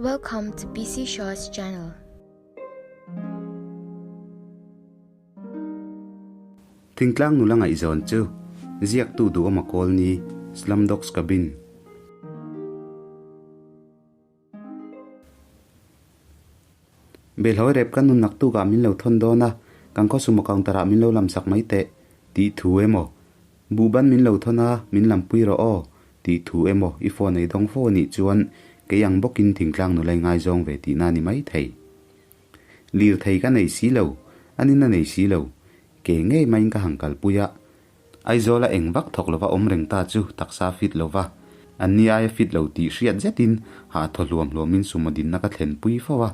Welcome to PC Shaw's channel. Thingtlang nula ngaihzawn chu ziaktu duhawma kawl ni Slumdog's Cabin. Belhawi rep ka nun naktukah min lo thawn dawn a, kan khawsum counter ah min lo lam sak mai teh tih thu emaw, Buhban min lo thawn a, min lampui rawh aw tih thu emaw i phone ei dawng fo anih chuan kei ang bawkin thingtlang nula i ngaizawng ve tihna a ni mai thei. Lirthei ka nei si lo, anin a nei si lo. Ke ngei maiin ka han kalpui a, Aizawla eng vak thawk lova awm reng ta chu taksa fit lova, anni aia fit lo tih hriat zetin hah thaw hluam hluamin sumo dinna ka thlenpui fo a.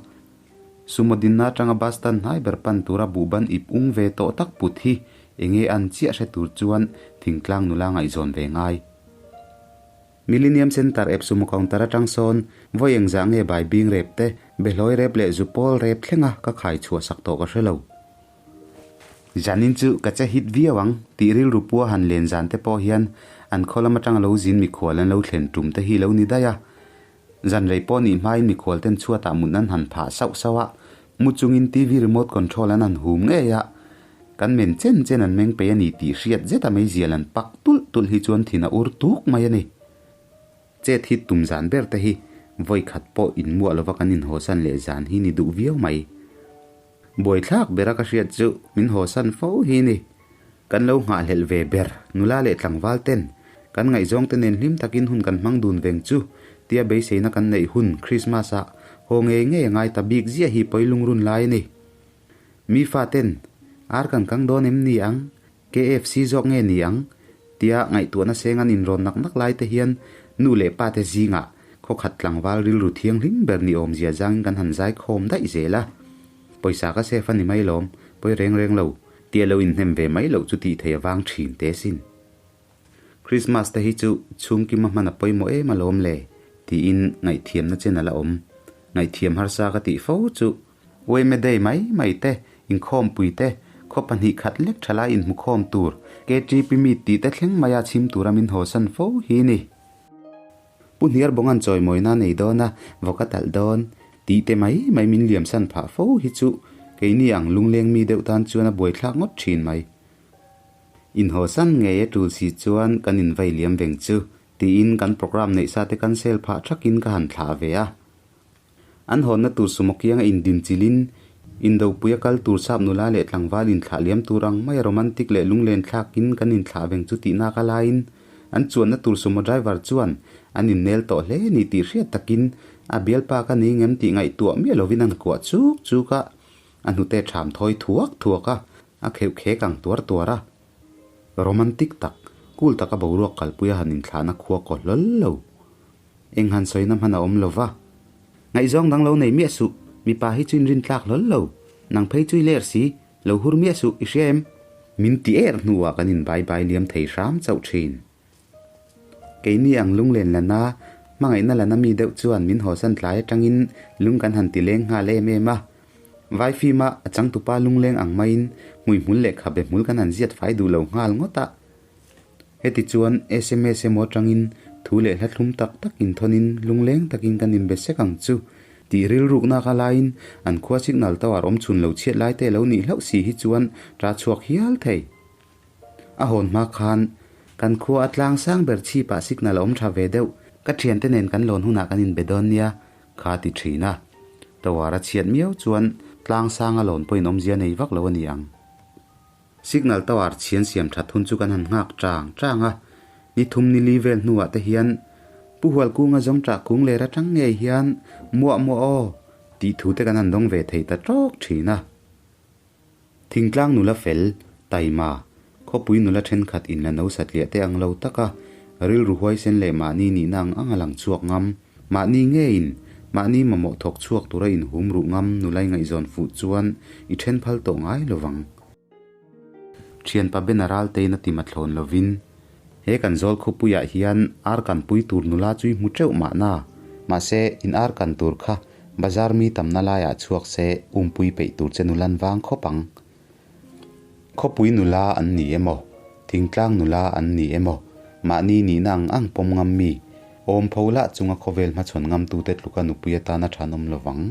Sumo dinna atanga bus stand hnai ber pan tura buhban ip ung ve tawh tak put hi enge an chiah hre tur chuan thingtlang nula ngaihzawn ve ngai. Millennium Centre ep sumo counter atang sawn vawi engzah nge bai bing rep te, behlawi rep leh zupawl rep thlenga ka khai chhuah sak tawh ka hre lo. Zanin chu ka che hit viau ang tih rilru pua han len zan te pawh hian an khaw lam atanga lo zin mikhual an lo thlen tum te hi lo ni daih a. Zan rei pawh nih hmain mikhual ten chhuatah mut an han phah sauh sauh a, mu chungin TV remote control an han hum ngei a, kan men chen chen an meng peih a ni tih hriat zet a meizial an pak tulh tulh hi chuan thin a ur tuk mai a ni. Chet hit tum zan ber te hi vawi khat pawh inmuah lova kan inhawsan leh zan hi ni duh viau mai. Buaithlak bera ka hriat chu min hawsan fo hi ni. Kan lo nghahhlelh ve ber, nula leh tlangval ten kan ngaihzawng te nen hlim takin hun kan hmang dun veng chu tia beiseina kan neih hun Christmas ah haw ngei ngei a ngai ta bik ziah hi pawi lungrun lai a ni. Mi fa ten ar kan kang dawn em ni ang, KFC zawk nge ni ang? tia ngaihtuahna seng an inrawn nak nak lai te hian nu leh pa te zingah khawkhat tlangval rilru thianghlim ber ni awmzia zangin kan han zai khawm daih zel a. Pawisa ka save a ni mai lawm, pawi reng reng lo, tia lo inhnem ve mai loh chu tih thei a vang thin te sin. Christmas te hi chu chhungkima hman a pawimawh em alawm le, tiin ngaihthiamna chen a la awm. Ngaihthiam harsa ka tih fo chu Uaime day mai mai te, inkhawmpui te, khaw pahnih khat lek tha lai inhmukhawm tur, KTP meet tih te thleng maia chhim tura min hawsan fo hi ni. Pu Hniarbawng an chawimawina nei dawn a, vawk a talh dawn, tih te mai mai min liamsan phah fo hi chu keini ang lungleng mi deuh tan chuan a buaithlak ngawt thin mai. Inhawsan ngei a tul si chuan kan invai liam veng chu, tiin kan programme neih sa te cancel phah thakin ka han thlah ve a. An hawnna tur sumo kianga indin chilin, indopui a kal tur sap nula leh tlangval inthlah liam tur ang maia romantic leh lunglen thlakin kan inthlah veng chu tih nak a laiin, an chuanna tur sumo driver chuan an innel tawh hle ni tih hriat takin a bialpa ka ni ngem tih ngaihtuah miah lovin an kuah chuk chuk a, a hnute ṭham thawi thuak thuak a, a kheuh khek ang tuar tuar a. Romantic tak, cool taka boruak kalpuia han inthlahna khua kaw hlawl lo. Eng han sawina hman a awm lo va. Ngaihzawng dang lo nei miah suh, mipa hi chu inrin tlak hlawl lo. Nang phei chu i ler si, lo hur miah suh, i hria em? Min ti er hnuah kan in bai bai liam thei hram chauh thin. Keini ang lunglen lana, hmangaihna lana mi deuh chuan min hawsan tlai atangin lung kan han ti leng nghal em em a. Vai fima a changtupa lungleng ang maiin hmuihmul leh khabe hmul kan han ziat fai duh lo nghal ngawt a. Heti chuan sms emaw atangin thu leh hla thlum tak tak inthawnin lungleng takin kan inbe sek ang chu tih rilrukna ka laiin an khua signal tower awm chhun lo chhiat lai te lo nih hlauh si hi chuan ta chhuak hial thei. A hawn hma khan kan khua a tlang sang ber chhipah signal a awm tha ve deuh, ka thiante nen kan lawn hunah kan inbe dawn nia kha ti thin a. Tower a chhiat miau chuan tlang sanga lawn pawhin awmzia nei vak lo a ni ang. Signal tower chhian siam that hun chu kan han nghak chang chang a, ni thum ni li vel hnuah te hian Pu Hualkunga zawng chah kung ler atang ngei hian muah muah aw tih thu te kan han dawng ve thei ta tawk thin a. Thingtlang nula fel, taima, khawpui nula thenkhat in la no satliah te ang lo taka rilru huaisen leh mahni nihna ang ang a lang chhuak ngam, mahni ngeiin mahni mamawh thawk chhuak tura inhum ruh ngam nula i ngaihzawn fuh chuan i then phal tawh ngai lovang. Thianpa Bena Raltein a ti mathlawn lovin, He kan zawl khawpuiah hian ar kan pui tur nula chu i hmu teuh mahna, mahse in ar kan tur kha bazar mi tamna laiah chhuak se umpui peih tur che nulan vang khawp ang. Khawpui nula an ni emaw, thingtlang nula an ni emaw, mahni nihna ang ang pawm ngam mi, Awm pho lah chunga khawvel hmachhawn ngamtute tluka nupui atana tha an awm lovang.